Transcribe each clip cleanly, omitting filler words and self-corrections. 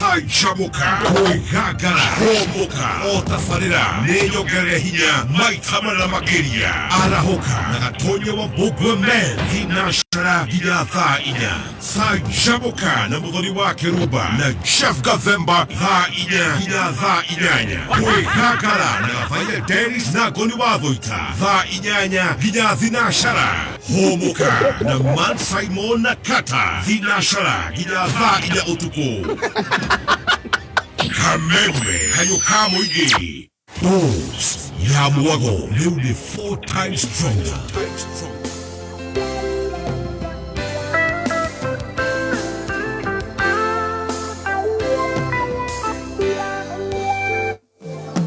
Canjamũka, kwĩgangara, kũmbũka, o tabarĩra nĩ nyongerere hinya maita mana makĩria. Arahũka na Gatonya wa Mbũngwe Men thinacara nginya thaa 4. Canjamũka na Mũthoni wa Kĩrumba na Jeff Gathemba thaa 4 nginya thaa 8. Kwĩgangara na Gathaiya Dennis na Ngoni wa Thũita thaa 8 nginya thinacara. Hũmũka na Man Simon na Kata thinacara nginya thaa 4 ũtukũ. Kameme kayũ ka mũingĩ. Boss ya mwago rĩu nĩ four times stronger.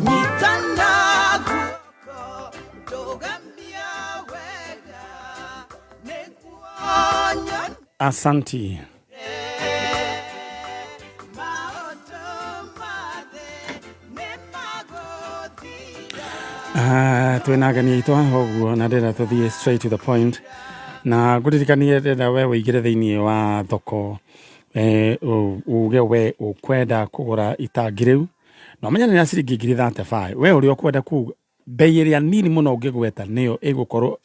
Nyitana guoko ndũgamia wega nĩguo nyone Asanti. maũndũ mothe nĩmagũthira. Twĩna ageni aitũ haha ũguo na ndĩrenda tũthiĩ straight to the point na ngũririkanie ndĩrenda we ũingĩre thĩinĩ wa thoko, uge we ũkwenda kũgũra itangi rĩu na ũmenye nĩ rĩa ciringi ngiri 35. We ũrĩa ũkwenda kuga bei ĩrĩa nini mũno ũngĩgweta nĩyo ĩgũkorwo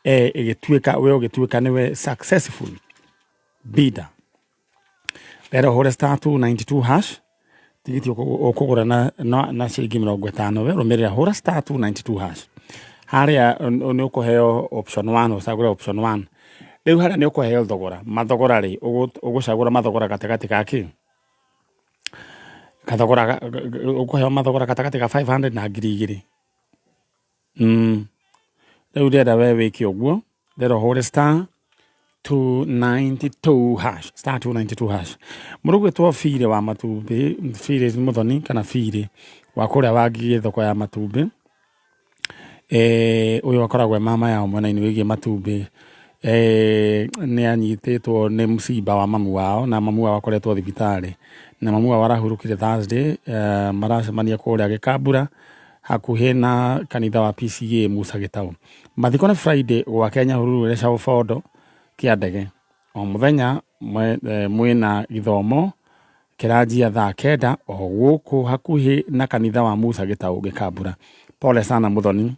ĩgĩtuĩka we ũgĩtuĩka nĩwe successful bidder. Ndĩrenda ũhũre star 292 hash tigiti ũkũgũra na ciringi 50. We rũmĩrĩra, hũra star 292 hash harĩa nĩ ũkũheo option 1, ũcagũre option 1. Rĩu harĩa nĩ ũkũheo thogora, mathogora rĩ ũgũcagũra mathogora gatagatĩ ga kĩ kathogora ũkũheo mathogora gatagatĩ ga 500 na 2000. Rĩu ndĩrenda we wĩke ũguo, ndĩrenda ũhũre star 292 hash, star 292 hash. Mũndũ ũgwĩtwo Birĩ wa matumbĩ, Birĩ Mũthoni kana Birĩ wa kũrĩa Wangigĩ thoko ya matumbĩ, ũyũ akoragwo e mama yao mwena-inĩ wĩgiĩ matumbĩ, nĩ anyitĩtwo nĩ mũcimba wa mamu wao na mamu wao akoretwo thibitarĩ na mamu wao arahurũkire Thursday. Maracemania kũrĩa Gĩkambura hakuhĩ na kanitha wa PCA Musa Gĩtaũ. Mathiko nĩ Friday gwake Nyahururu ĩrĩa Bondo kĩa ndege. O mũthenya mwĩna gĩthomo kĩranjia thaa 9 o gũkũ hakuhĩ na kanitha wa Musa Gĩtaũ Gĩkambura. Pole sana Mũthoni.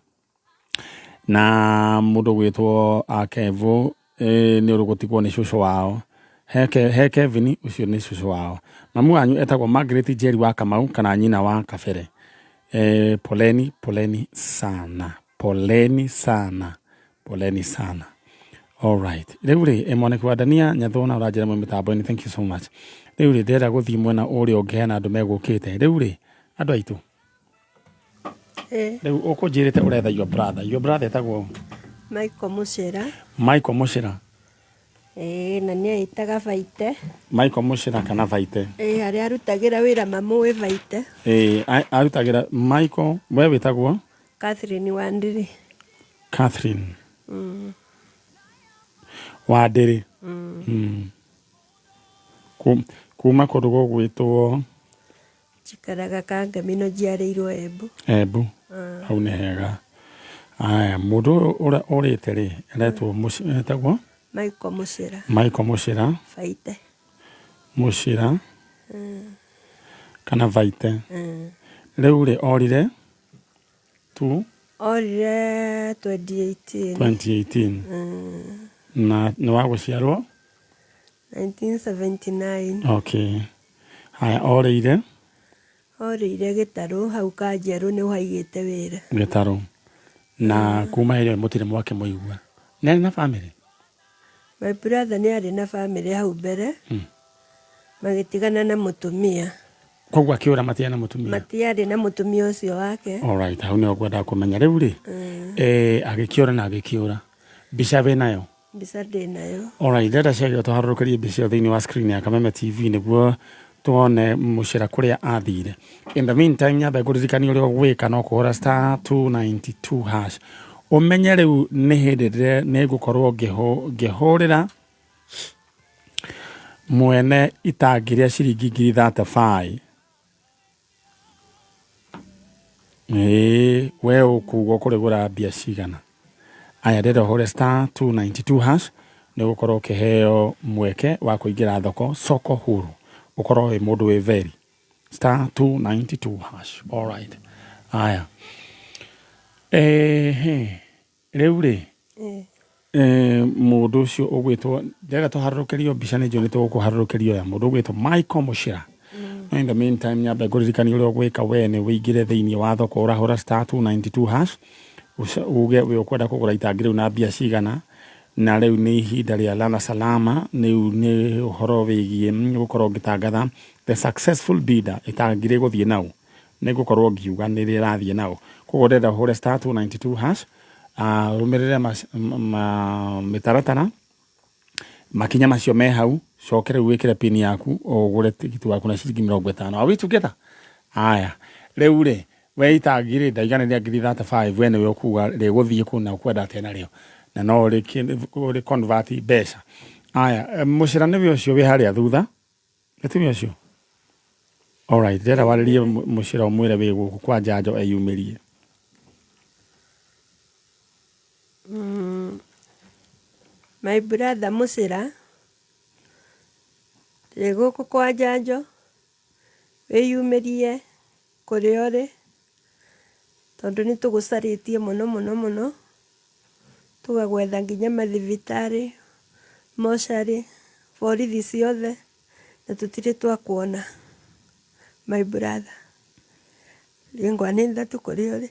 Na mũndũ gwĩtwo Kevo nĩ ũrĩ gũtigwo nĩ cũcũ wao. He Kevin ũcio nĩ cũcũ wao. Mamu wanyu etagwo Margaret Njeri wa Kamau kana nyina wa Kabere. Poleni, poleni sana, poleni sana, poleni sana. Alright. Rĩu rĩ, mwanake wa Dania Nyathona ũranjĩra mwĩ mĩtambo-inĩ, thank you so much. Rĩu rĩ, ndĩrenda gũthiĩ mwena ũrĩa ũngĩ hena andũ megũkĩte. Rĩu rĩ, andũ aitũ. Rĩu ũkũnjĩrĩte ũretha your brother. Your brother etagwo Michael Mũcera. Michael Mũcera. Ĩĩ, na nĩ eĩtaga Baite. Michael Mũcera kana Baite. Ĩĩ, harĩa arutagĩra wĩra mamũĩ Baite. Ĩĩ, arutagĩra Michael, we wĩtagwo? Catherine Wandĩrĩ. Catherine. Wandĩrĩ. Kuma kũndũ gũgwĩtwo Njikaraga Kangemi no njiarĩirwo Embu. Embu. Hau nĩ hega. Aya, mũndũ ũyũ ũrĩa ũrĩte rĩ, aretwo etagwo Michael Mũcera. Michael Mũcera. Baite. Mũcera. Kana Baite. Rĩu rĩ, orire tu Orire 2018. 2018. Na nĩ wa gũciarwo 1979. Okay. Haya, orĩire Orĩire Gĩtarũ hau Kanjerũ nĩho aigĩte wĩra. Gĩtarũ. Na kuma hĩndĩ ĩyo mũtirĩ mwakĩmũigua. Nĩ arĩ na family? My brother nĩ arĩ na family hau mbere, magĩtigana na mũtumia. Koguo akĩũra matiarĩ na mũtumia? Matiarĩ na mũtumia ũcio wake. Alright, hau nĩho ngwendaga kũmenya. Rĩu rĩ, agĩkĩũra na agĩkĩũra. Mbica wĩ nayo? Mbica ndĩ nayo. Alright, ndĩrenda ciagĩrĩirwo tũharũrũkĩrie mbica ĩyo thĩinĩ wa screen ya Kameme TV nĩguo tuone mũcera kũrĩa athire. In the meantime, nyambe ngũririkanie ũrĩa ũgwĩka no kũhũra star 292 hash. Ũmenye rĩu nĩ hĩndĩ nĩ ngũkorwo ngĩhũrĩra mwene itangi rĩa ciringi ngiri 35. Ĩĩ, we ũkuga ũkũrĩgũra mbia cigana? Aya, ndĩrenda ũhũre star 292 hash nĩ ũgũkorwo ũkĩheo mweke wa kũingĩra thoko soko huru. Ũkorwo wĩ mũndũ wĩ very star 292 hash. All right, aya, ehe, rĩu rĩ, mũndũ ũcio ũgwĩtwo, ndĩrenda tũharũrũkĩrio mbica, nĩ njũĩ nĩ tũgũkũharũrũkĩrio ya mũndũ ũgwĩtwo Michael Mũcira. No in the meantime, nyambe ngũririkanie ũrĩa ũgwĩka. We nĩ wĩingĩre thĩinĩ wa thoko, ũrahũra star 292 hash, uge wĩ ũkwenda kũgũra itangi rĩu na mbia cigana. Na rĩu nĩ ihinda rĩa lala salama. Rĩu nĩ ũhoro wĩgiĩ gũkorwo ngĩtangatha the successful bidder, itangi rĩgũthiĩ nau, nĩ ngũkorwo ngiuga nĩ rĩrathiĩ nau. Koguo ndĩrenda ũhũre star 292 hash, rũmĩrĩre mĩtaratara, makinya macio me hau, coke rĩu wĩkĩre pin yaku, ũgũre tigiti waku na ciringi 50. Are we together? Aya, rĩu rĩ, we itangi rĩ ndaiganĩria ngiri 35, we nĩwe ũkuga rĩgũthiĩ kũ na ũkwenda atĩa narĩo, na no rĩ convert mbeca. Aya, mũcĩra nĩwe ũcio wĩ harĩa thutha, nĩ tiwe ũcio? Alright, ndĩrenda warĩrie mũcĩra, ũmwĩre wĩ gũkũ kwa njanjo, eyumĩrie. My brother Mũcĩra, ndĩ gũkũ kwa njanjo, wĩyumĩrie kũrĩa ũrĩ, tondũ nĩ tũgũcarĩtie mũno mũno mũno, tũgagwetha nginya mathibitarĩ, mocarĩ, borithi ciothe, na tũtirĩ twakuona. My brother, ringwa nĩ thatu kũrĩa ũrĩ.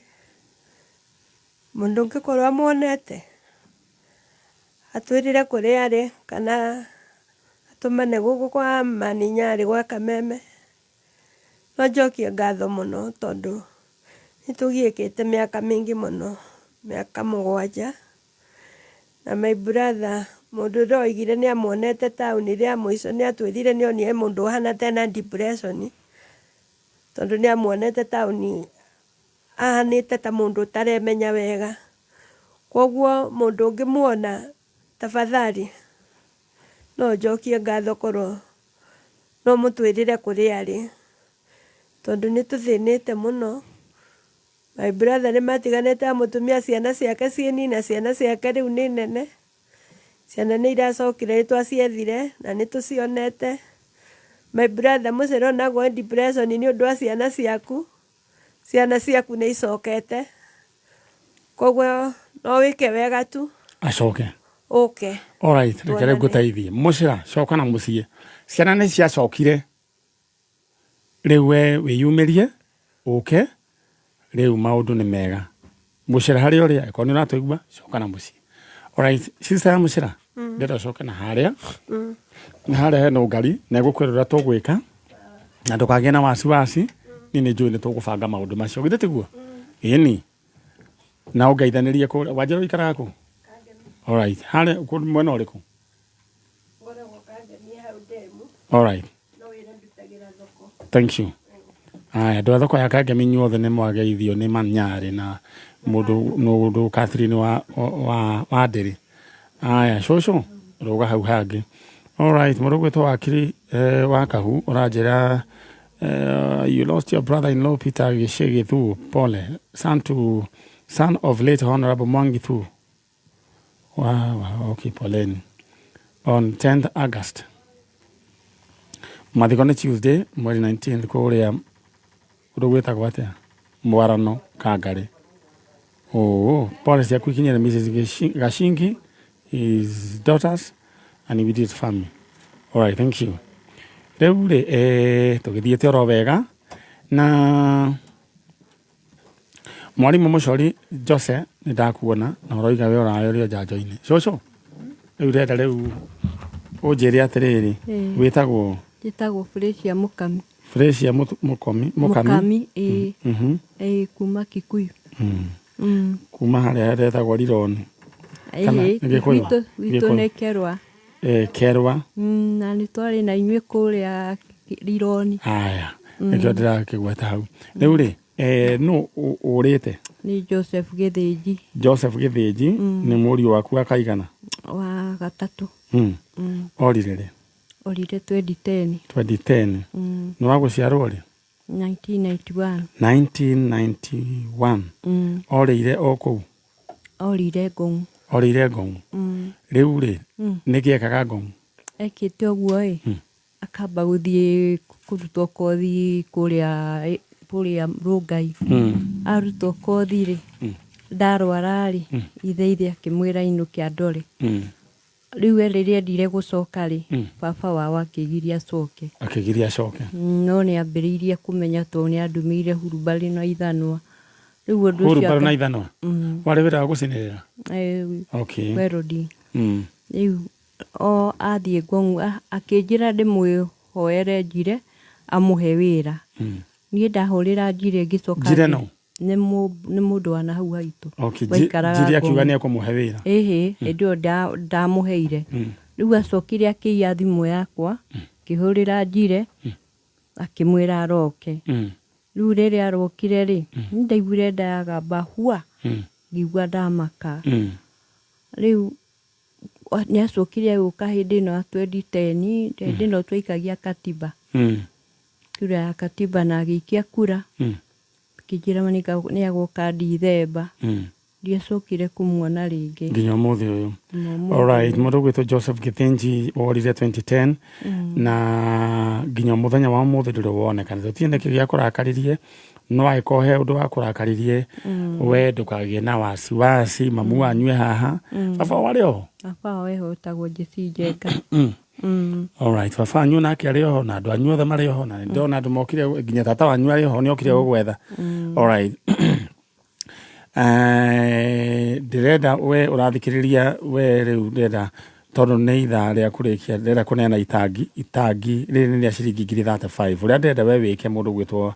Mũndũ ũngĩkorwo amuonete, atwĩrĩre kũrĩa arĩ, kana atũmane gũkũ kwa Maninyarĩ gwa Kameme. No njokie ngatho mũno, tondũ nĩ tũgiĩkĩte mĩaka mĩingĩ mũno, mĩaka 7. Na my brother, mũndũ ũrĩa oigire nĩ amuonete taũni rĩa mũico, nĩ atwĩrire nĩ onire mũndũ ũhana ta ena depression, tondũ nĩ amuonete taũni ahanĩte ta mũndũ ũtaremenya wega. Koguo mũndũ ũngĩmuona, tafadhali, no njokie ngatho korwo no mũtwĩrĩre kũrĩa arĩ, tondũ nĩ tũthĩnĩte mũno. My brother nĩ matiganĩte na mũtumia, ciana ciake ciĩ nini, na ciana ciake rĩu nĩ nene. Ciana nĩ iracokire, nĩ twaciethire na nĩ tũcionete. My brother Mũcere, onagwo nĩ depression nĩ ũndũ wa ciana ciaku. Ciana ciaku nĩ icokete, koguo no wĩke wega tu. Acoke. Ũke. Alright, reke rĩu Tuonane. Ngũteithie. Mũcĩra, coka na mũciĩ, ciana nĩ ciacokire. Rĩu we wĩyumĩrie ũke, rĩu maũndũ nĩ mega. Mũcĩra, harĩa ũrĩa ĩkorwo nĩ ũratũigua, coka na mũciĩ. Alright, sister ya mũcĩra, ndĩrenda ũcoke na harĩa, na harĩa hena ũngari, na egũkwĩra ũrĩa tũgwĩka, na ndũkagĩe na wasiwasi. Niĩ nĩ njũĩ nĩ tũgũbanga maũndũ macio, githĩ tiguo? Ĩni, na ũngeithanĩrie kũrĩa wanjĩra ũikaraga kũ. Alright, harĩa mwena ũrĩkũ? Ngoragwo Kangemi hau ndemu. Alright. No wĩra ndutagĩra thoko. Thank you. Aya, andũ a thoko ya Kangemi inyuothe nĩ mwageithio nĩ Manyarĩ na mũndũ Catherine wa Ndĩrĩ. Aya, cũcũ, rũga hau hangĩ. Alright, mũndũ ũgwĩtwo Wakiri wa Kahu, ũranjĩra you lost your brother-in-law Peter Gĩchigithu, pole, son of late Honorable Mwangi Thu. Wow, okay, poleni. On 10th August, mathiko nĩ Tuesday mweri 19th kũrĩa ũndũ gwĩtagwo atĩa, Mwarano Kangarĩ. Oh, pole ciaku ikinyĩre Mrs. Gashingi, his daughters and immediate family. All right, thank you. Rĩu rĩ, tũgĩthiĩte oro wega na mwarimũ Mũcori Jose, nĩ ndakuona na ũroiga we ũrayo ũrĩ o njanjo-inĩ. Cũcũ, rĩu ndĩrenda rĩu ũnjĩre atĩrĩrĩ, wĩtagwo? Njĩtagwo Fresia Mũkami. Fresia Mũkomi, Mũkami. Mũkami, ĩĩ. Ĩĩ, kuma Kikuyu. Kuma harĩa hetagwo Rironi. Kana Ĩĩ, nĩ Gĩkũyũ? Gwitũ Gĩkũyũ. nĩ Kerwa. Kerwa. Na nĩ twarĩ na inyuĩ kũrĩa Rironi. Aya, nĩkĩo ndĩrakĩgweta hau. Rĩu rĩ, nũ ũrĩte? Nĩ Joseph Gĩthĩnji. Joseph Gĩthĩnji nĩ mũriũ waku akaigana? Wa gatatũ. Orire rĩ? Orire 2010. 2010. Nĩ wa gũciarwo rĩ? 1991. 1991. Orĩire o kũu? Orire Ngong. Orĩire Ngong. Rĩu rĩ, nĩkĩ ekaga Ngong? Ekĩte ũguo ĩ. Akamba gũthiĩ kũrutwo kothi kũrĩa kũrĩa Rũngai. Arutwo kothi rĩ, ndarwara rĩ, ithe akĩmwĩra ainũke andore. Rĩu we rĩrĩa endire gũcoka rĩ, baba wao akĩgiria acoke. Akĩgiria acoke. No nĩ ambĩrĩirie kũmenya tondũ nĩ andũmĩire hurubarĩ na ithanwa. Rĩu ũndũ ũcio Hurubarũ na ithanwa? Warĩ wĩra wa gũcinĩrĩra? Eh, Okay. welding. Rĩu o athiĩ Ngong akĩnjĩra ndĩmwĩhoere Njire amũhe wĩra. Niĩ ndahũrĩra Njire ngĩcoka Njire nũ? Nĩ mũndũ wa na hau haitũ. Okay. Waikaraga Njire akiuga Ngong. nĩ ekũmũhe wĩra. Ĩhĩ, hĩndĩ ĩyo ndamũheire. Rĩu acokire akĩiya thimũ yakwa, ngĩhũrĩra Njire, akĩmwĩra aroke. Rĩu rĩrĩa arokire rĩ, nĩ ndaiguire nda yagamba hua, ngĩigua ndamaka. Rĩu nĩ acokire agĩũka hĩndĩ ĩno ya 2010, hĩndĩ ĩno twaikagia katiba, kura ya katiba, na agĩikia kura, akĩnjĩra nĩ agoka Ndithemba. Ndiacokire kũmuona rĩngĩ. Nginya ũmũthĩ ũyũ. Nginya ũmũthĩ. Alright, mũndũ ũgwĩtwo Joseph Githinji worire 2010 na nginya mũthenya wa ũmũthĩ ndũrĩ wonekana. Tũtirĩ nĩkĩ gĩa kũrakaririe, no angĩkorwo he ũndũ wa kũrakaririe, we ndũkagĩe na wasiwasi, mamu wanyu e haha. Baba warĩ oho? Baba wao eho, wĩtagwo Jesse Njenga. Alright, baba wanyu nake arĩ oho na andũ anyu othe marĩ oho, na nĩndĩrona andũ mokire, nginya tata wanyu arĩ oho, nĩokire gũgwetha. Alright. Ndĩrenda we ũrathikĩrĩria, we rĩu ndĩrenda, tondũ nĩ ithaa rĩa kũrĩkia, ndĩrenda kũneana itangi. Itangi rĩrĩ nĩ rĩa ciringi 35,000. Ũrĩa ndĩrenda we wĩke, mũndũ ũgwĩtwo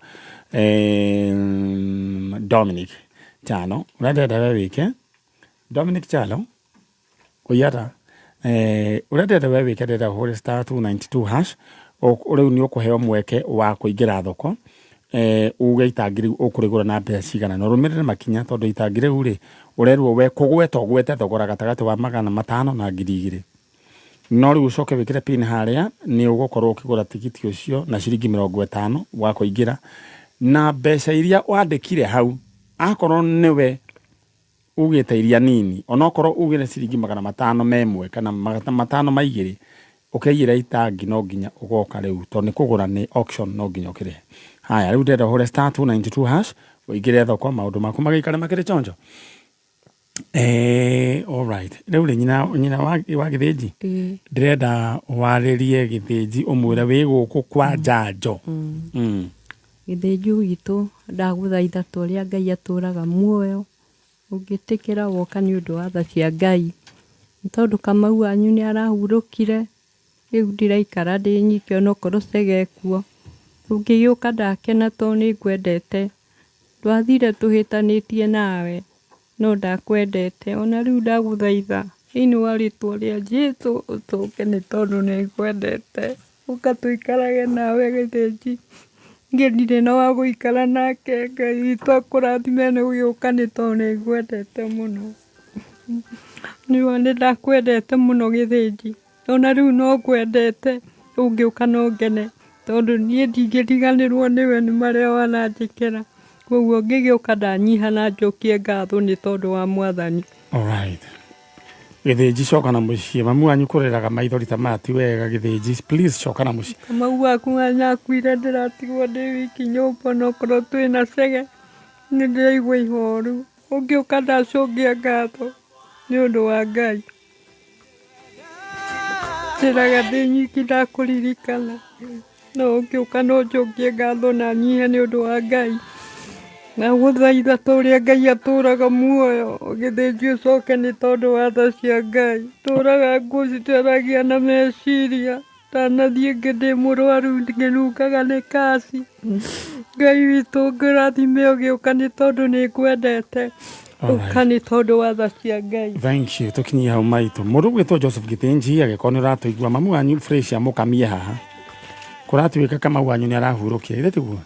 Dominic Chano, ũrĩa ndĩrenda we wĩke, Dominic Chano ũiata, ũrĩa ndĩrenda we wĩke, ndĩrenda ũhũre *292#. Rĩu nĩ ũkũheo mweke wa kũingĩra thoko, uge itangi rĩu ũkũrĩgũra na mbeca cigana, na ũrũmĩrĩre makinya, tondũ itangi rĩu rĩ, ũrerwo we kũgweta ũgwete thogora gatagatĩ wa 500 na 2000. No rĩu ũcoke wĩkĩre pin harĩa, nĩ ũgũkorwo ũkĩgũra tigiti ũcio na ciringi 50 wa kũingĩra, na mbeca iria wandĩkire hau, akorwo nĩwe ugĩte iria nini, onokorwo ugĩre ciringi 500 memwe kana 502, ũkĩiyĩra itangi no nginya ũgoka rĩu, tondũ nĩ kũgũra, nĩ auction, no nginya ũkĩrĩhe. Haya, rĩu ndĩrenda ũhũre *292# ũingĩre thoko, maũndũ maku magĩikare makĩrĩ chonjo. Alright, rĩu rĩ, nyina wa Gĩthĩnji, ndĩrenda warĩrie Gĩthĩnji, ũmwĩre wĩ gũkũ kwa njanjo. Gĩthĩnji witũ, ndagũthaitha ta ũrĩa Ngai atũraga muoyo, ũngĩtĩkĩra woka nĩ ũndũ wa tha cia Ngai, nĩ tondũ Kamau wanyu nĩ arahurũkire, rĩu ndĩraikara ndĩ nyike, onokorwo Chege ekuo. Ũngĩgĩũka ndakena tondũ nĩ ngwendete. Twathire tũhĩtanĩtie nawe, no ndakwendete. Ona rĩu ndagũthaitha thĩinĩ wa rĩtwa rĩa Jesũ ũcoke, nĩ tondũ nĩ ngwendete. Ũka tũikarage nawe, Gĩthĩnji. Niĩ ndirĩ na wa gũikara nake. Ngai witũ akũrathime nĩ gũgĩũka, nĩ tondũ nĩ ngwendete mũno. Nĩ ndakwendete mũno, Gĩthĩnji. Ona rĩu no ngwendete, ũngĩũka no ngene, tondũ niĩ ndingĩriganĩrwo nĩwe nĩ marĩa wananjĩkĩra. Koguo ũngĩgĩũka ndanyiha na njokie ngatho nĩ tondũ wa Mwathani. Alright. Gĩthĩnji, coka na mũciĩ. Mamu wanyu kũrĩraga maithori ta maya ti wega. Gĩthĩnji, please, coka na mũciĩ. Kamau waku nyakuire, ndĩratigwo ndĩ wiki nyũmba, onokorwo twĩna Chege, nĩ ndĩraigua ihoru. Ũngĩũka ndacokia ngatho nĩ ũndũ wa Ngai. Ndĩraga ndĩ nyiki ndakũririkana, no ũngĩũka no njokie ngatho na nyihe nĩ ũndũ wa Ngai. Ndagũthaitha ta ũrĩa Ngai atũraga muoyo, Gĩthĩnji, ũcoke nĩ tondũ wa tha cia Ngai. Tũraga ngũcitaragia na meciria, ndanathiĩ ngĩ ndĩ mũrwaru ngĩnungaga nĩ kaci. Ngai witũ ngũrathime ũgĩũka, nĩ tondũ nĩ ngwendete. Ũka nĩ tondũ wa tha cia Ngai. Thank you. Tũkinyie hau maitũ. Mũndũ ũgwĩtwo Joseph Gĩthĩnji, agĩkorwo nĩ ũratũigua, mamu wanyu Fresh mũkamie haha, kũratuĩka Kamau wanyu nĩ arahurũkire, ithe tiguo?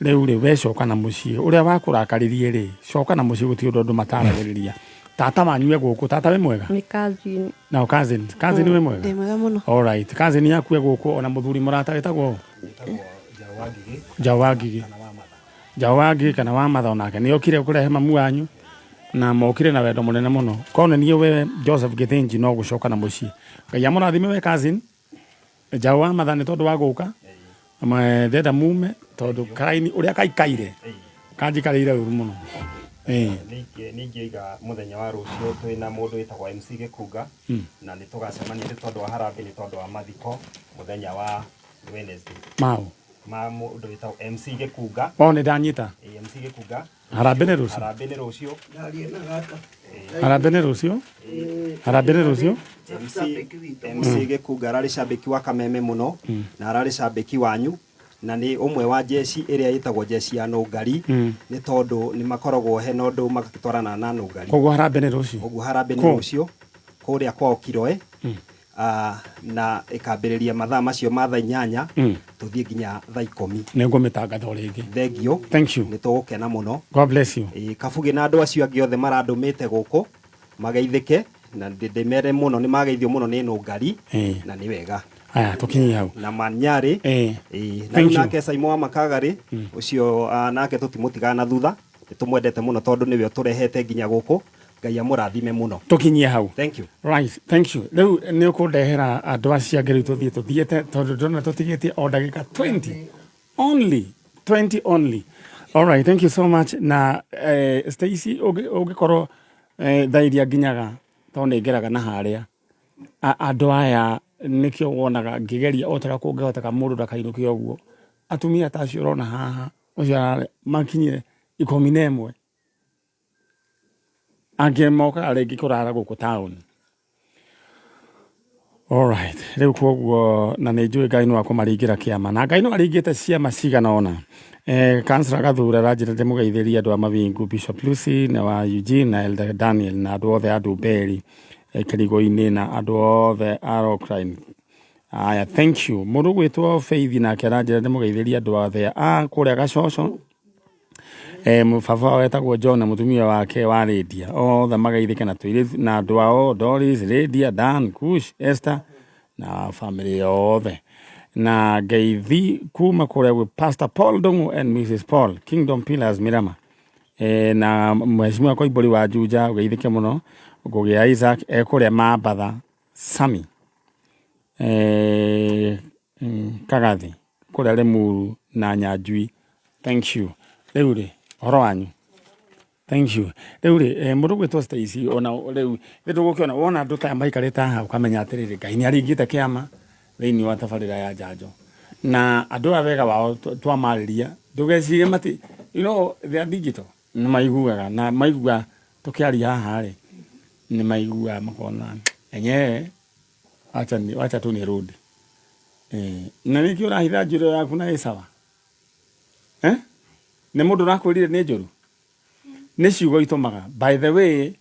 Rĩu rĩ, we coka na mũciĩ. Ũrĩa wakũrakaririe rĩ, coka na mũciĩ, gũtirĩ ũndũ andũ mataragĩrĩria. Tata wanyu e gũkũ. Tata, wĩ mwega? Nĩ cousin. Nao cousin, cousin, wĩ mwega? Ndĩ mwega mũno. Alright, cousin yaku e gũkũ, ona mũthuri mũrata wĩtagwo Njaũ wa Ngigĩ, Njaũ wa Ngigĩ kana wa Matha, onake nĩ okire kũrehe mamu wanyu, na mokire na wendo mũnene mũno. Korwo nĩ niĩ we Joseph Gĩthĩnji, no gũcoka na mũciĩ. Ngai amũrathime we cousin. Njaũ wa matha nĩ tondũ wa gũka. Ndĩrenda mume tondũ karaini ũrĩa kaikaire kanjikarĩire ũru mũno. Ningĩoiga mũthenya wa rũciũ twĩna mũndũ wĩtagwo MC Gĩkunga na nĩ tũgacemania nĩ tondũ wa harambee, nĩ tondũ wa mathiko mũthenya wa Wednesday. Mau. Ma mũndũ wĩtagwo MC Gĩkunga. O nĩ ndanyita. MC Gĩkunga. Harambee nĩ rũciũ. Harambee nĩ rũciũ. Harambee nĩ rũciũ. Harambee nĩ rũciũ. MC Gĩkunga ararĩ cambĩki wa Kameme mũno na ararĩ cambĩki wanyu na nĩ ũmwe wa jeshi ĩrĩa ĩtagwo jeshi ya Nũngari nĩ tondũ nĩ makoragwo hena ũndũ magĩtwarana na Nũngari. Koguo harambee nĩ rũciũ. Ũguo harambee nĩ Kũ? rũciũ kũrĩa kwao Kiroe na ĩkambĩrĩria mathaa macio ma thaa 8 tũthiĩ nginya thaa 10. Nĩ ngũmĩtangatha o rĩngĩ. Thengio. Thank you. Nĩ tũgũkena mũno. God bless you. Kabugi na andũ acio angĩ othe marandũmĩte gũkũ mageithĩke na ndĩmere mũno nĩ mageithio mũno nĩ Nũngari na nĩ wega. Aya tũkinyie hau. Na Manyarĩ. Na Thank rĩu you. nake Saimo wa Makagarĩ ũcio nake tũtimũtigaga na thutha, nĩ tũmwendete mũno tondũ nĩwe ũtũrehete nginya gũkũ. Ngai amũrathime mũno. Tũkinyie hau. Thank you. Right, thank you. Rĩu nĩ ũkũndehera andũ acio angĩ rĩu tũthiĩ tũthiĩte tondũ ndĩrona tũtigĩtie o ndagĩka 20 only, 20 only. All right, thank you so much. Na Stacy ũngĩkorwo thaa iria nginyaga tondũ nĩ ngeraga na harĩa andũ aya nĩkĩo wonaga ngĩgeria o ta ũrĩa kũngĩhoteka mũndũ ndakainũke ũguo. Atumia ta acio ũrona haha ũcio makinyire 11 angĩ mokaga rĩngĩ kũrara gũkũ town. All right, rĩu koguo na nĩ njũĩ Ngai no akũmaringĩra kĩama na Ngai no aringĩte ciama cigana ũna. Kansela Gathura aranjĩra ndĩmũgeithĩrie andũ a Mawingu, Bishop Lucy na wa Eugene na Elder Daniel na andũ othe a Ndumberi Kĩrigo-inĩ na andũ othe a Rockline. Aya, thank you. Mũndũ ũgwĩtwo Faith nake aranjĩra ndĩmũgeithĩrie andũ othe a kũrĩa Gacoco. Baba wao etagwo John na mũtumia wake wa Lydia othe mageithĩke na tũirĩtu na andũ ao Doris, Lydia, Dan, Kush, Esther na family yothe. Na ngeithi kuma kũrĩa gwĩ Pastor Paul Ndung'u and Mrs Paul, Kingdom Pillars Mirama. Na mheshimiwa Koimbũri wa Juja ũgeithĩke mũno. Ngũgĩ Isaac ekũrĩa Mambatha, Sami Kagathi kũrĩa Limuru na Nyanjui. Thank you. Rĩu rĩ ũhoro wanyu. Thank you. Rĩu rĩ mũndũ ũgwĩtwo Stacy ona rĩu nĩ tũgũkĩona wona andũ ta maikarĩte haha ũkamenya atĩrĩrĩ Ngai nĩ aringĩte kĩama thĩinĩ wa tabarĩra ya njanjo na andũ aya wega wao twamarĩria ndũgecirie mati, you know, they are digital, nĩ maiguaga na maigua tũkĩaria haha rĩ nĩ maiguaga makona enyewe acha tu nirudi. Na nĩkĩo ũrahitha njũru yaku na ĩ sawa? Nĩ mũndũ ũrakwĩrire nĩ njũru? Nĩ ciugo itũmaga. By the way,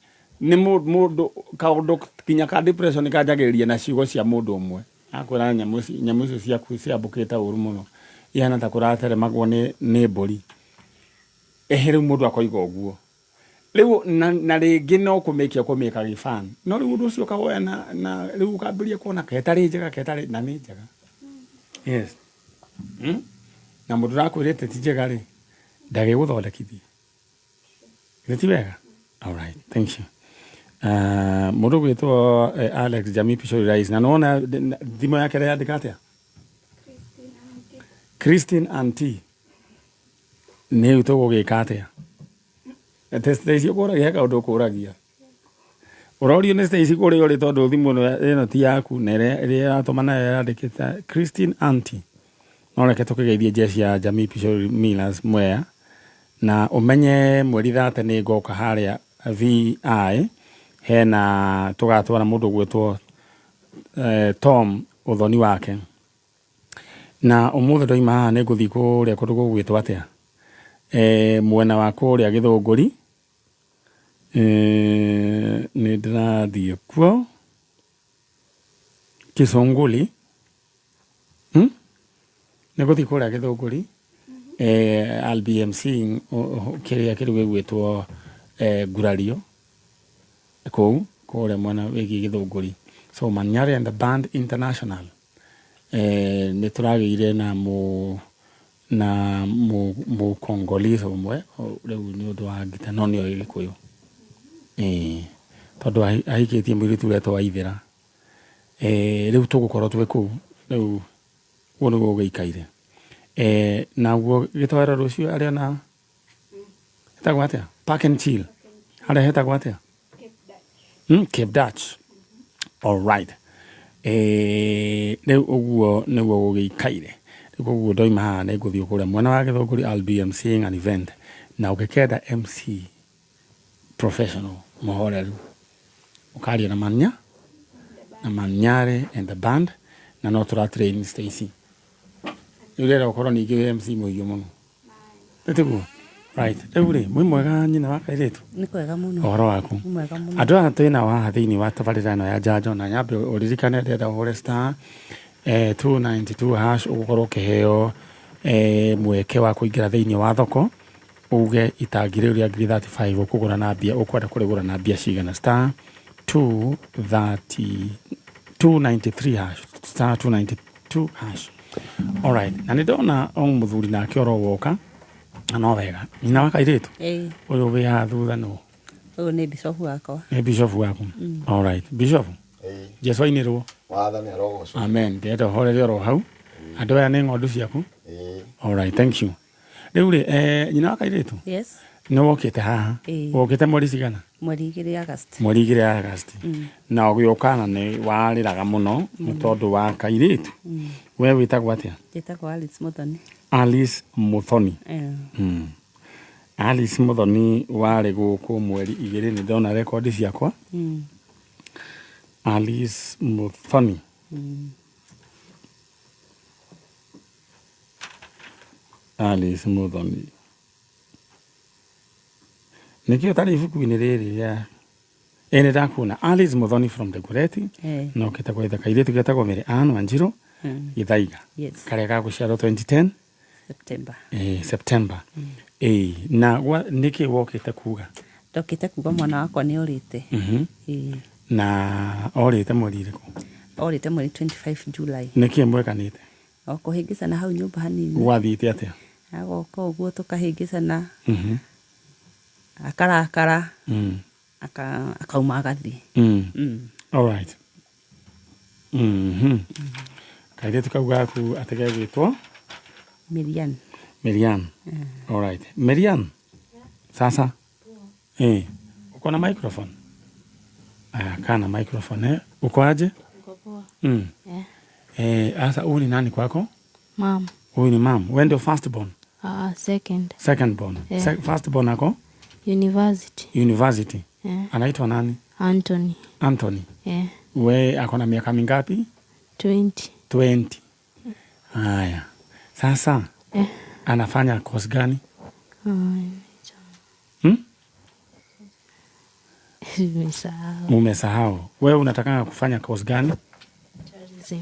nĩ mũndũ kaũndũ kinya ka depression kanjagĩrĩria na ciugo cia mũndũ ũmwe. Akwĩra nyamũ icio ciaku ciambũkĩte ũru mũno. Ihana ta kũrateremagwo nĩ mbũri. Ehe rĩu mũndũ akoiga ũguo. Rĩu na rĩngĩ no kũmĩkia kũmĩka gĩfan. No rĩu ũndũ ũcio ũkawoya na rĩu ũkambĩrĩria kuona ketarĩ njega ketarĩ na nĩ njega. Yes. Na mũndũ ũrakwĩrĩte ti njega rĩ ndagĩgũthondekithia. Nĩ ti wega? All right, thank you. Mũndũ ũgwĩtwo Alex Jamii Pishori Rais na nĩwona thimũ yake ĩreyandĩka atĩa? Christine Auntie. Nĩ tũgũgĩka atĩa? Stacy ũkũragia he kaũndũ ũkũragia. Ũrorio nĩ Stacy kũrĩa ũrĩ tondũ thimũ ĩno ti yaku na ĩrĩa ĩratũma nayo yandĩkĩte Christine Auntie. No reke tũkĩgeithie jeshi ya Jamii Pishori Millers Mwea na ũmenye mweri 30 nĩ ngoka harĩa VI hena tũgatwara mũndũ ũgwĩtwo Tom ũthoni wake. Na ũmũthĩ ndoima haha nĩ ngũthiĩ kũrĩa kũndũ gũgwĩtwo atĩa? Mwena wa kũrĩa Gĩthũngũri. Nĩ ndĩrathiĩ kuo Kĩcũngũli. Nĩ ngũthiĩ kũrĩa Gĩthũngũri. I'll be emceeing kĩrĩa kĩrĩ gĩgwĩtwo ngurario kũu kũrĩa mwena wĩgiĩ Gĩthũngũri. So Manyari and the Band International nĩ tũragĩire na mũ Congolese ũmwe rĩu nĩ ũndũ wa ngita no nĩoĩ Gĩkũyũ. Tondũ ahikĩtie mũirĩtu ũretwo Waithĩra. Rĩu tũgũkorwo twĩ kũu Rĩu ũguo nĩguo gũgĩikaire. Naguo gĩtoero rũciũ arĩa na hetagwo atĩa? Park and chill. Harĩa hetagwo atĩa? Cape Dutch. All right. Rĩu ũguo nĩguo gũgĩikaire. Rĩu koguo ndoima haha nĩ ngũthiĩ kũrĩa mwena wa Gĩthũngũri. I'll be MCing an event. Na ũngĩkenda MC professional mũhoreru, ũkaria na Manya na Manyare and the band, na no tũra train Stacy. Rĩu rĩera ũkorwo ningĩ wĩ MC mũhiũ mũno. Nĩtiguo? Right. Rĩu rĩ, mwĩ mwega nyina wa kairĩtu? Nĩ kwega mũno. Ũhoro waku? Nĩ mwega mũno. Andũ aya twĩ nao haha thĩinĩ wa tabarĩra ĩno ya njanjo, na nyambe ũririkane ndĩrenda ũhũre star 292 hash, ũgũkorwo ũkĩheo mweke wa kũingĩra thĩinĩ wa thoko, uge itangi rĩu rĩa ngiri 35 ũkũgũra na mbia, ũkwenda kũrĩgũra na mbia cigana. Star 230 293 hash, star 292 hash. Alright, na nĩ ndona o mũthuri nake oro woka, na no wega. Nyina wa kairĩtu? Ĩĩ. Ũyũ wĩ haha thutha nũ? Ũyũ nĩ bishop wakwa. Nĩ bishop waku? Alright, bishop, Jesu ainĩrwo. Wathani arogocwo. Amen. Ndĩrenda ũhorere oro hau. Andũ aya nĩ ng'ondu ciaku? Ĩĩ. Alright, thank you. Rĩu rĩ, nyina wa kairĩtu? Yes. Nĩ wokĩte haha? Ĩĩ. Wokĩte mweri cigana? Mweri 2 August. Mweri 2 August. Na ũgĩũka na nĩ warĩraga mũno nĩ tondũ wa kairĩtu. We wĩtagwo atĩa? Njĩtagwo Alice Muthoni. Alice Muthoni. Eh. Alice Muthoni warĩ gũkũ mweri 2, nĩ ndona rekondi ciakwa. Alice Muthoni. Alice Muthoni. Nĩkĩo ũtarĩ ibuku-inĩ rĩrĩ rĩa ĩ nĩ ndakuona. Alice Muthoni from Dagoretti. Na ũkĩte gwetha kairĩtu getagwo Mary Ann Wanjiru Gĩthaiga. Yes. Karĩa gagũciarwo 2010 September. September. Na nĩkĩ wokĩte kuga? Ndokĩte kuga mwana wakwa nĩ orĩte. Ĩĩ. Na orĩte mweri ũrĩkũ? Orĩte mweri 25 July. Nĩkĩ mwekanĩte? O kũhĩngĩcana hau nyũmba hanini. Gwathiĩte atĩa? Agoka ũguo tũkahĩngĩcana. Akarakara. Akauma agathiĩ. All right. Kairĩtu kau gaku atĩ gegwĩtwo? Miriam. Miriam. All right. Miriam. Sasa. Uko na microphone? Aya, kana microphone eh. Uko aje? Niko poa. Asa huyu ni nani kwako? Mom. Huyu ni mom. Wewe ndio first born? Second. Second born. First born ako? University. University. Anaitwa nani? Anthony. Anthony. We ako na miaka mingapi? 20. 20. Haya. Sasa anafanya course gani? Nimesahau. Umesahau. Wewe unataka kufanya course gani? Tourism.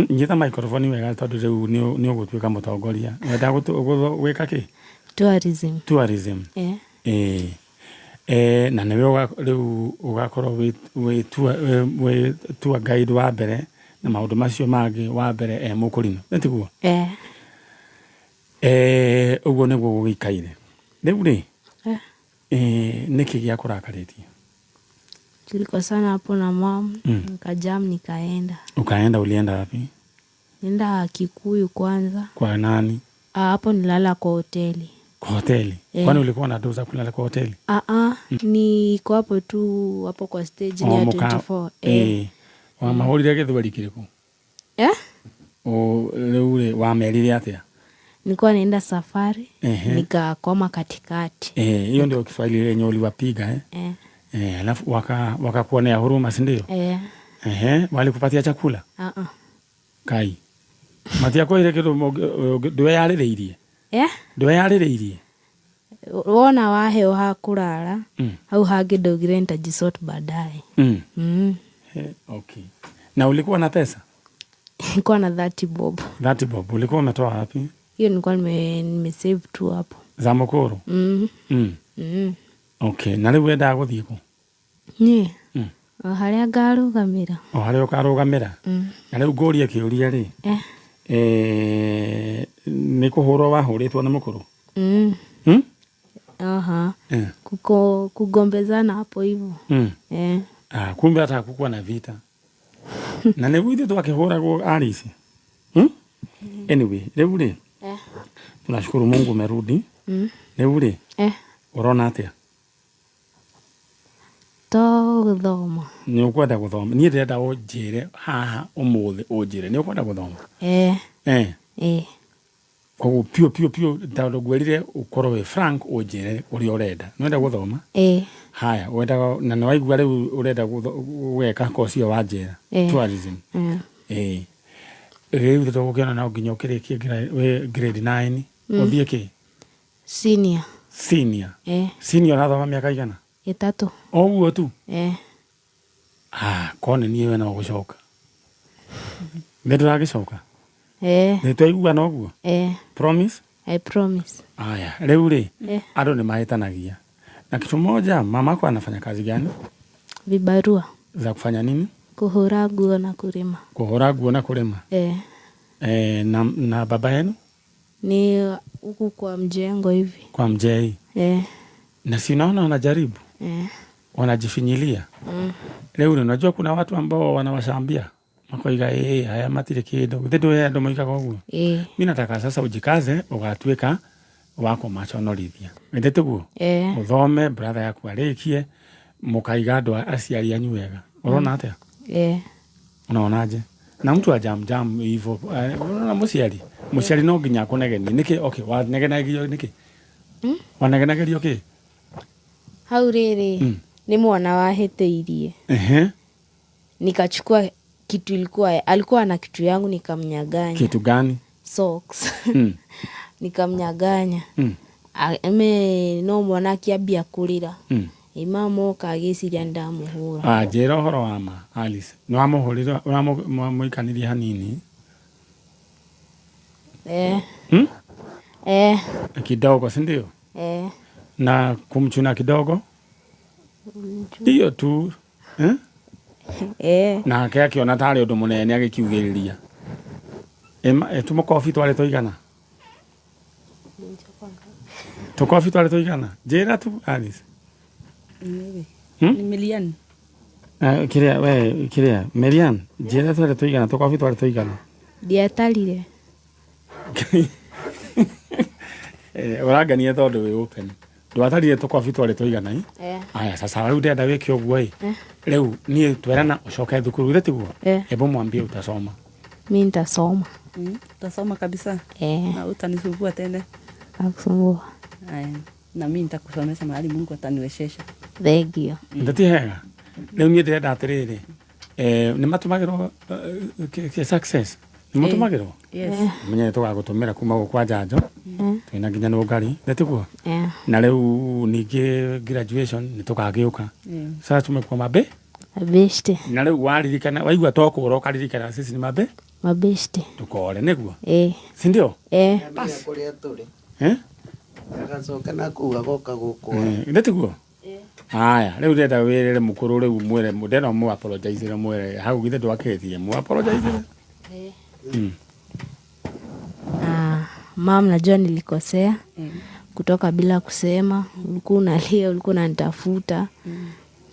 Nyita microphone wega tondu riu ni ugutuika mutongoria. Wenda gwika ki? Tourism. Tourism. Na niwe riu ugakorwo wi tour guide wa mbere na maundu macio mangi wa mbere mukurino. Nĩ tiguo? Ũguo nĩguo gũgĩikaire. Rĩu rĩ, nĩkĩ gĩa kũrakarĩtie? Tulikosana hapo na mom, nikajam nikaenda. Ukaenda, ulienda wapi? Nenda Kikuyu kwanza. Kwa nani? Hapo nilala kwa hoteli. Kwa hoteli? Kwani ulikuwa na doza kulala kwa hoteli? Niko hapo tu, hapo kwa stage ni ya 24. Wamahũrire gĩthweri kĩrĩkũ? Rĩu rĩ, wamerire atĩa? Nilikuwa naenda safari, nikakwama katikati. Hiyo ndio Kiswahili yenye uliwapiga? Alafu wakakuonea huruma, si ndio? Walikupatia chakula? Kai. Matiakwĩrire kĩndũ ndweyarĩrĩirie? Ndweyarĩrĩirie? Wona waheo ha kũrara, hau hangĩ ndaugire nitajisort baadaye. Okay. Na ulikuwa na pesa? Nilikuwa na 30 bob. 30 bob. Ulikuwa umetoa wapi? Hiyo nilikuwa nimesave tu hapo. Za mukuru? Okay, na rĩu wendaga gũthiĩ kũ? Niĩ? O harĩa ngarũgamĩra. O harĩa ũkarũgamĩra? Na rĩu ngũrie kĩũria rĩ. Nĩ kũhũrwo wahũrĩtwo nĩ mũkũrũ? Aha. Kugombezana hapo hivyo. Kumbe hata hakukuwa na vita. Na nĩguo ithuĩ twakĩhũragwo Alice? Anyway, rĩu rĩ Eh. tunashukuru Mungu umerudi. Rĩu rĩ Eh. ũrona atĩa? To gũthoma. Nĩ ũkwenda gũthoma? Niĩ ndĩrenda ũnjĩre haha ũmũthĩ, ũnjĩre nĩ ũkwenda gũthoma. Eh. Eh. Eh. Koguo piũ piũ piũ, tondũ ngwĩrire ũkorwo wĩ frank, ũnjĩre ũrĩa ũrenda. Nĩ ũrenda gũthoma? Eh. Haya, wendaga na nĩ waigua rĩu ũrenda gwĩka kosi ĩyo wanjĩra? Eh. Tourism. Eh. Ĩĩ, rĩu tũgũkĩona no nginya ũkĩrĩkie wĩ grade 9 ũthiĩ kĩ? Senior. Senior. Eh. Senior ũrathoma mĩaka igana? 3. O ũguo tu? Eh. Ah, ko nĩ niĩ we no gũcoka nĩ ndũragĩcoka? Eh. Nĩ twaiguana ũguo? Eh. Promise? I promise. Aya, rĩu rĩ Eh. andũ nĩ mahĩtanagia na kitu moja. Mamako anafanya kazi gani? Vibarua. Za kufanya nini? Kũhũra nguo na kũrĩma. Kũhũra nguo na kũrĩma? Eh. Eh, na baba yenu? Ni huku kwa mjengo hivi. Kwa mjei? Eh. Na si unaona wanajaribu? Eh. Wanajifinyilia. Rĩu rĩ, unajua kuna watu ambao wanawashambia makoiga ĩ haya matirĩ kĩndũ githĩ ndũhe andũ moigaga ũguo. Eh. Mi nataka sasa ujikaze ũgatuĩka wa kũmaconorithia, githĩ tiguo? Eh. Ũthome, brother yaku arĩkie, mũkaiga andũ aciari anyu wega. Ũrona atĩa? Eh. Unaonaje? Na mtu ajamjam hivyo, unaona mũciari no nginya akũnegenie nĩkĩ? Okay, wanegenagerio nĩkĩ? Wanegenagerio kĩ? Hau rĩrĩ nĩ mwana wahĩtĩirie. Ehe. Nikachukua kitu ilikuwa alikuwa na kitu yangu nikamnyaganya. Kitu gani? Socks. Nikamnyaganya. Eme no mwana akĩambia kũrĩra. Mama oka agĩciria ndamũhũra. Ah, njĩra ũhoro wa ma Alice, nĩ wamũhũrire? Ũramũikanirie hanini? Eh. Eh. Kidogo, si ndio? Eh. Na kumchuna kidogo hiyo tu, eh? Eh. Nake akĩona tarĩ ũndũ mũnene agĩkiugĩrĩria. Tũmũkobi twarĩ tũigana? Tũkobi twarĩ tũigana? Njĩra tu, Alice. Ni miliani. Kĩrĩa we kĩrĩa Marian, njĩra twarĩ tũigana, tũkobi twarĩ tũigana? Ndiatarire. Ũrangenia tondũ wĩ open. Ndwatarire tũkobi twarĩ tũigana i? Eh. Aya, sasa rĩu ndĩrenda wĩke ũguo ĩ. Eh. Rĩu niĩ twerana ũcoke thukuru, githĩ tiguo? Eh. Hebu mwambie utasoma. Mi nitasoma. Utasoma kabisa. Eh. Na utanisumbua tena. Akusumbua. Aya. Na mimi nitakusomesha mahali Mungu ataniwezesha. Thank you. Ndati hega. Rĩu niĩ ndĩrenda atĩrĩrĩ, nĩ matũmagĩrwo success, nĩ mũtũmagĩrwo? Yes. Menye nĩ tũgagũtũmĩra kuma gũkũ kwa njanjo twĩna nginya nũngari, nĩ tiguo? Eh. Na rĩu ningĩ graduation nĩ tũgagĩũka. Sasa tumekuwa mabe Mabeshte. na rĩu waririkana, waigua tokũra ũkaririkana sisi ni mabe. Mabeshte. Ndũkore nĩguo? Eh. Si ndio? Eh. Kũrĩa tũrĩ. Eh? Agacoka na kũu agoka gũkũ. Nĩ tiguo? Haya, rĩu ndĩrenda wĩrĩre mũkũrũ rĩu mwĩre, ndĩrenda mũ apologize mwĩre hau githĩ ndwakĩtie mũ apologize. Ah, mam, najua nilikosea kutoka bila kusema. Ulikuwa unalia, ulikuwa unanitafuta.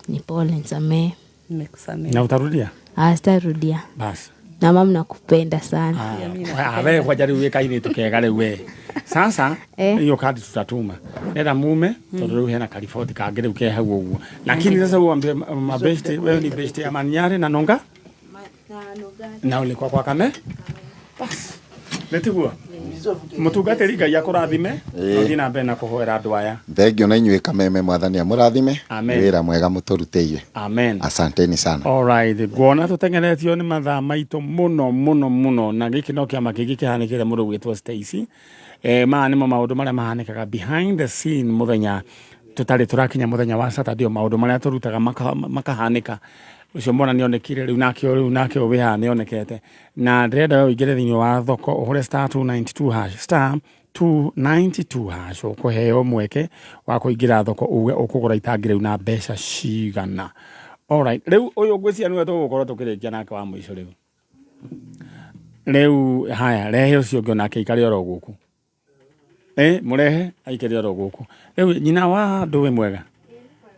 Ni pole, nisamehe. Nimekusamehe. Na utarudia? Ah, sitarudia. Basi. Na mam, nakupenda sana. Ah, we kwaja rĩu wĩ kairĩtu kega rĩu we. Sasa hiyo kadi tutatuma. Nenda mume tondũ rĩu hena kariboti kangĩ rĩu ke hau ũguo. Lakini sasa uambie mabeshte, wewe ni beshte ya Manyare na Nonga? Na ulikuwa kwa Kame? Bas. Nĩ tiguo? Mũtungatĩri Ngai akũrathime. Ũthiĩ na mbere na kũhoera andũ aya. Thengio na inyuĩ Kameme, mwathani amũrathime. Amen. Wĩra mwega mũtũrutĩire. Amen. Asanteni sana. Alright, nguona tũteng'eretio nĩ mathaa maitũ mũno mũno mũno, na gĩkĩ no kĩama kĩngĩ kĩhanĩkĩte mũndũ gwĩtwo Stacy. Maya nĩmo maũndũ marĩa mahanĩkaga behind the scene mũthenya tũtarĩ tũrakinya mũthenya wa Saturday, maũndũ marĩa tũrutaga makahanĩka. Ũcio mwana nĩonekire rĩu nake, rĩu nake wĩ haha nĩonekete, na ndĩrenda we ũingĩre thĩinĩ wa thoko ũhũre star 292 hash, star 292 hash, ũkũheo mweke wa kũingĩra thoko uge ũkũgũra itangi rĩu na mbeca cigana. Alright, rĩu ũyũ ngwĩciria nĩwe tũgũkorwo tũkĩrĩkia nake wa mũico rĩu. Rĩu haya, rehe ũcio ũngĩ onake aikare oro gũkũ. Mũrehe aikare oro gũkũ. Rĩu nyina wa andũ wĩ mwega?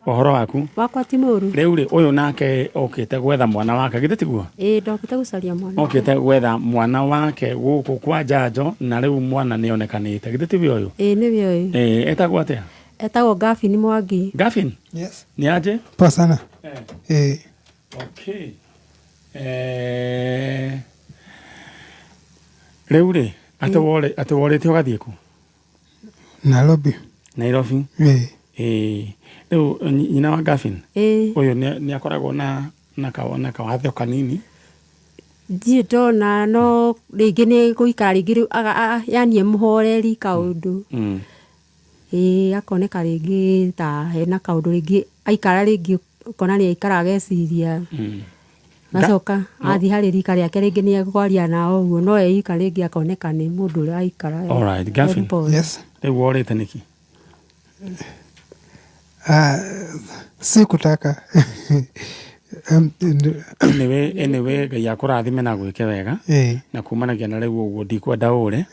Ũhoro waku? Wakwa ti mũru. Rĩu rĩ, ũyũ nake okĩte gwetha mwana wake, githĩ tiguo? Ĩĩ, ndokĩte gũcaria mwana. Okĩte gwetha mwana wake gũkũ kwa Njanjo, na rĩu mwana nĩ onekanĩte, githĩ tiwe ũyũ? Ĩĩ, nĩwe ũyũ. Ĩĩ, etagwo atĩa? Etagwo Gavin Mwangi. Gavin? Yes. Nĩ aje? Poa sana. Eh. Okay. Rĩu rĩ, atĩ worĩte ũgathiĩ kũ? Nairobi. Nairobi? Eh. Ĩĩ. Rĩu nyina wa Gavin? Ĩĩ. Ũyũ nĩ akoragwo na kawathe o kanini. Ndirĩ ndona, no rĩngĩ nĩ gũikara rĩngĩ rĩu yani e mũhoreri kaũndũ. Ĩĩ, akoneka rĩngĩ ta hena kaũndũ rĩngĩ aikara rĩngĩ ũkona nĩ aikara ageciria. Gacoka athiĩ harĩ rika rĩake rĩngĩ nĩ ekwaria nao ũguo, no e ika rĩngĩ akoneka nĩ mũndũ ũrĩa aikara. All right, Gavin. Yes. Rĩu worĩte nĩkĩ? Sikutaka. Anyway, Ngai akũrathime na gwĩke wega. Na kumanagia na rĩu ũguo ndikwenda ũre.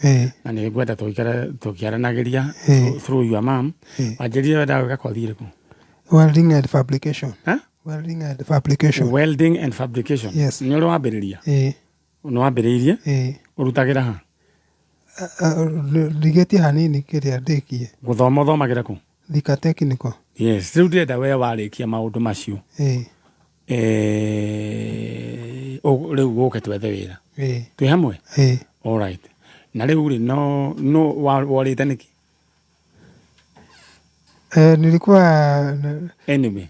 Na nĩ ngwenda tũikare tũkĩaranagĩria through your mom. Wanjĩrire wendaga gwĩka kothi ĩrĩkũ? Welding and fabrication. Huh? Welding and fabrication. Welding and fabrication. Yes. Nĩ ũrĩ wambĩrĩria? Nĩ wambĩrĩirie? Ũrutagĩra ha? Ndigĩtie hanini kĩrĩa ndĩkie. Gũthoma ũthomagĩra kũ? Thika Technical. Yes, rĩu ndĩrenda we warĩkia maũndũ macio. Rĩu gũke twethe wĩra. Twĩ hamwe? All right. Na rĩu rĩ, no worĩte nĩkĩ? Nilikuwa anyway,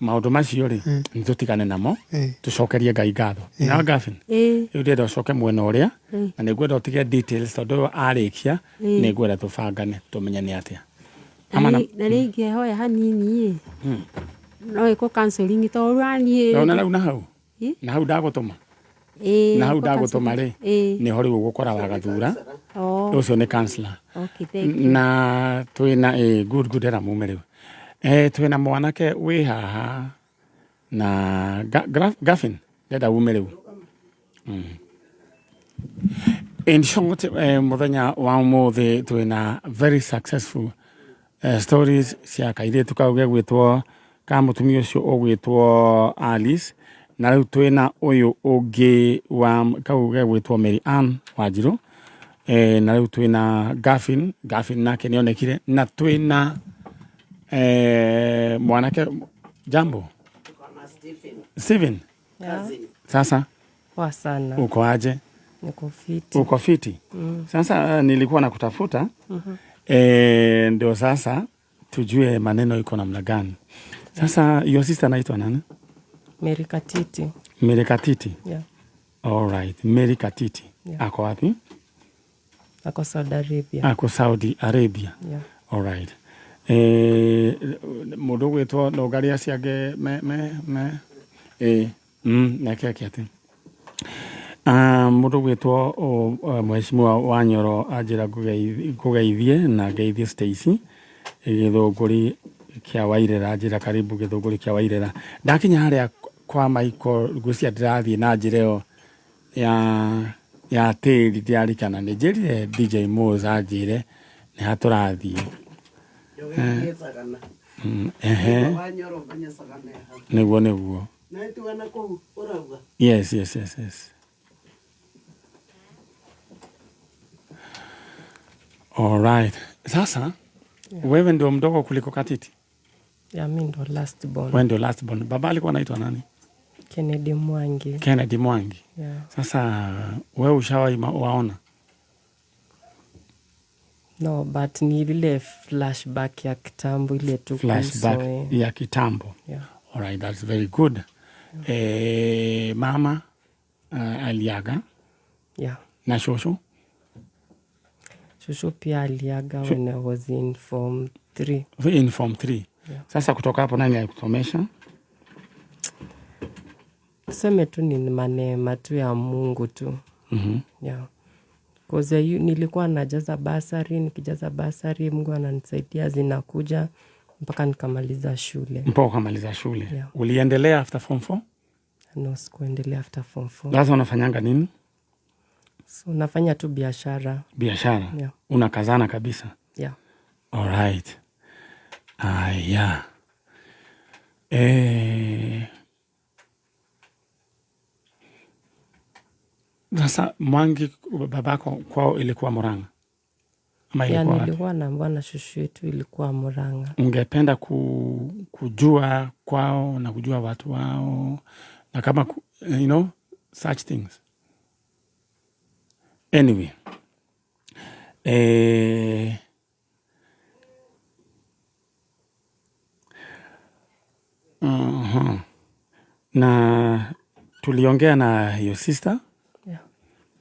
maũndũ macio rĩ, nĩ tũtigane namo, tũcokerie Ngai ngatho. Na Gavin, rĩu ndĩrenda ũcoke mwena ũrĩa, na nĩ ngwenda ũtige details tondũ ũyũ arĩkia, nĩ ngwenda tũbangane tũmenye nĩ atĩa. Na rĩngĩ hoya hanini ĩ. No ĩkwo counseling tondũ raniĩ. Na rĩu na hau. Na hau ndagũtũma. Na hau ndagũtũma rĩ, nĩho rĩu ũgũkora wagathura. Ũcio nĩ counselor. Okay, thank you. Na twĩna good good era mume rĩu. Twĩna mwanake wĩ haha na Gavin, ndenda ume rĩu. In short, mũthenya wa ũmũthĩ twĩna very successful stories cia kairĩtu kau gegwĩtwo ka mũtumia ũcio ũgwĩtwo Alice, na rĩu twĩna ũyũ ũngĩ wa kau gegwĩtwo Mary Ann Wanjirũ, na rĩu twĩna Gavin, Gavin nake nĩonekire, na twĩna mwanake jambo Steven. Yeah. Sasa poa sana. Uko aje? Niko fiti. Uko fiti? Sasa nilikuwa nakutafuta. Ndio sasa tujue maneno iko namna gani. Sasa your sister anaitwa nani? Mary Katiti. Mary Katiti. Yeah. All right, Mary Katiti. Yeah. Ako wapi? Ako Saudi Arabia. Ako Saudi Arabia. Yeah. All right. Mũndũ gwĩtwo ndongaria acio angĩ me neke atĩ mũndũ gwĩtwo mheshimiwa Wanyoro anjĩra ngũgeithie na ngeithie Stacy gĩthũngũri kĩa Wairera, anjĩra karibu gĩthũngũri kĩa Wairera. Ndakinya harĩa kwa Michael ngwĩciria ndĩrathiĩ na njĩra ĩyo ya tĩri ndĩrarikana nĩ njĩrire DJ Moz anjĩre nĩ ha tũrathiĩ. Nĩguo nĩguo. Yes, yes, yes, yes. All right. Sasa, yeah. Wewe ndio mdogo kuliko Katiti? Yeah, mimi ndo last born. Wewe ndio last born. Baba alikuwa anaitwa nani? Kennedy Mwangi. Kennedy Mwangi. Yeah. Sasa wewe ushawahi waona? No, but ni ile flashback ya kitambo ile tu. Flashback ya kitambo. Yeah. All right, that's very good. Yeah. Mama aliaga. Yeah. Na shosho? Shosho pia aliaga when I was in form 3. In form 3. Yeah. Sasa kutoka hapo nani alikusomesha? Tuseme tu ni manema tu ya Mungu tu. Mhm. Yeah. Cause nilikuwa najaza basari, nikijaza basari Mungu ananisaidia zinakuja mpaka nikamaliza shule. Mpaka ukamaliza shule. Yeah. Uliendelea after form 4? No, sikuendelea after form 4. Sasa unafanyanga nini? So nafanya tu biashara. Biashara? Yeah. Unakazana kabisa? Yeah. All right. Yeah. Eh, sasa Mwangi babako kwao ilikuwa Murang'a ama Ya, ilikuwa wapi? nilikuwa naambiwa na shushu yetu ilikuwa Murang'a. Ungependa kujua kwao na kujua watu wao na kama you know such things. Anyway, Na tuliongea na your sister Yeah.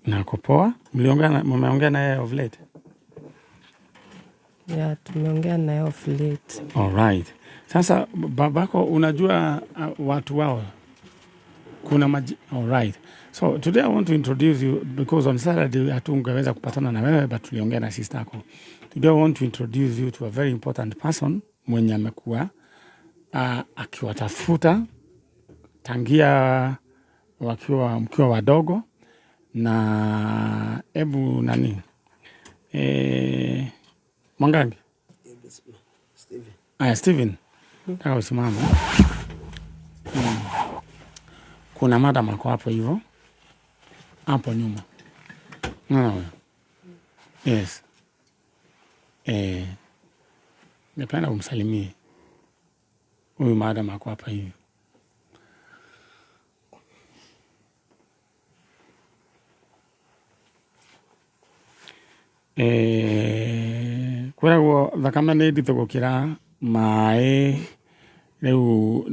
na kupoa. Mliongea na mmeongea na yeye of late? Yeah, tumeongea naye of late. All right. Sasa babako unajua watu wao kuna all right. So today I want to introduce you because on Saturday hatungeweza kupatana na wewe but tuliongea na sister yako. Today I want to introduce you to a very important person mwenye amekuwa akiwatafuta tangia wakiwa mkiwa wadogo na ebu nani Mwangangi. Steven. Aya, Steven, nataka usimame. Kuna madam ako hapo hivyo hapo nyuma. Unaona huyo? Yes. Ningependa umsalimie huyu madam ako hapa hivi. Kwĩragwo thakame nĩ nditũ gũkĩra maĩ rĩu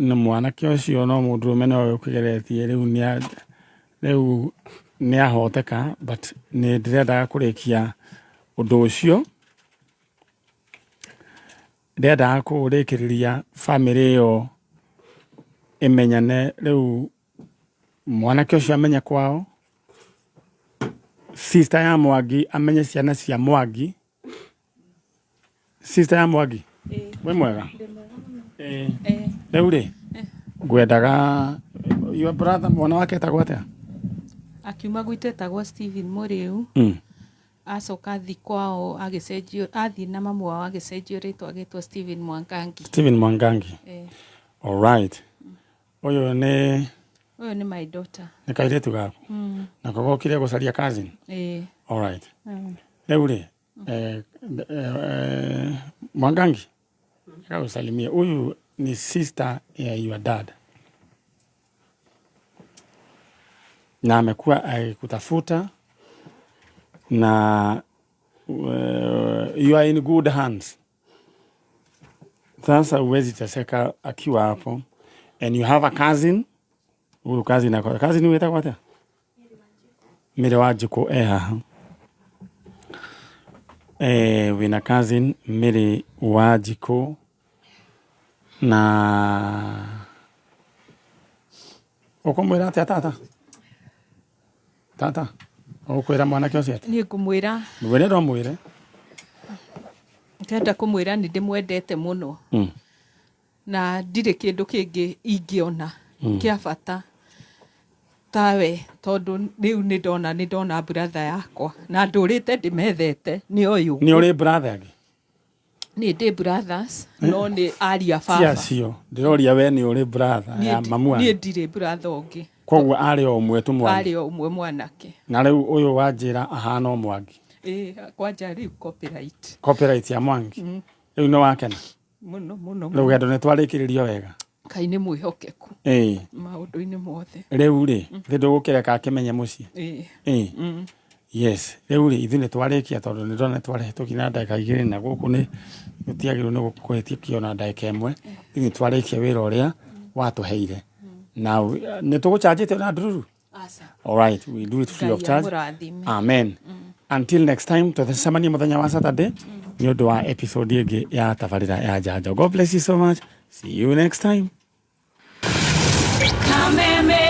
nĩ mwanake ũcio no mũndũrũme nowe ũkĩgeretie rĩu nĩ ahoteka but nĩ ndĩrendaga kũrĩkia ũndũ ũcio ndendaga kũrĩkĩrĩria bamĩrĩ ĩyo ĩmenyane rĩu mwanake ũcio amenye kwao sister ya Mwangi amenye ciana cia Mwangi sister ya Mwangi wĩ mwega. Rĩu rĩ ngwendaga your brother mwana wake etagwo atĩa? Akiuma gwitũ etagwo Steven Mũrĩu. Acoka athi kwao agĩcenjio athiĩ na mamu wao agĩcenjio rĩtwa agĩtwo Steven Mwangangi. Steven Mwangangi. All right. Ũyũ nĩ Ũyũ nĩ my daughter. Nĩ kairĩtu gaku? Nako gokire gũcaria cousin? Ĩĩ. All right. Rĩu rĩ Mwangangi nataka usalimie huyu ni sister ya your dad na amekuwa akikutafuta na you are in good hands. Sasa huwezi teseka akiwa hapo and you have a cousin. Huyu cousin ako cousin wĩtagwo atĩa? Mary Wanjikũ e haha. Wĩna cousin Mary Wanjikũ na ũkũmwĩra atĩa tata? Tata, ũkwĩra mwanake ũcio atĩa? Niĩ ngũmwĩra Mwĩre no mwĩre. Ndĩrenda kũmwĩra nĩ ndĩmwendete mũno na ndirĩ kĩndũ kĩngĩ ingĩona kĩa bata tawe tondũ rĩu nĩ ndona brother yakwa na ndũrĩte ndĩmethete nĩ ũyũ. Nĩ ũrĩ brother angĩ? Niĩ ndĩ brothers no nĩ aria Ti baba. acio ndĩroria we nĩ ũrĩ brother ya mamu Niĩ wanyu? ndirĩ brother ũngĩ. Koguo arĩ o ũmwe tu Mwangi? Arĩ o ũmwe mwanake. Na rĩu ũyũ wanjĩra ahana o Mwangi. Ĩĩ kwanja rĩu copyright. Copyright ya Mwangi. Rĩu nĩ wakena? Mũno mũno. Rũgendo nĩ twarĩkĩrĩrio wega? Ngai nĩ mwĩhokeku Ĩĩ. maũndũ-inĩ mothe. Rĩu rĩ thĩ ndũgũkĩreka akĩmenye mũciĩ? Ĩĩ. Ĩĩ. Yes, rĩu rĩ ithuĩ nĩ twarĩkia tondũ nĩ ndona nĩ twarahĩtũkia na ndagĩka 2 na gũkũ nĩ gũtiagĩrĩirwo nĩ kũhĩtũkio na ndagĩka 1. Ithuĩ nĩ twarĩkia wĩra ũrĩa watũheire. Na nĩ tũgũchanjĩte na ndururu? Aca. All right, we do it free of Ngai charge. amũrathime. Amen. Until next time, tũcemanie mũthenya wa Saturday nĩ ũndũ wa episode ĩngĩ ya tabarĩra ya Njanjo. God bless you so much. See you next time. Kameme.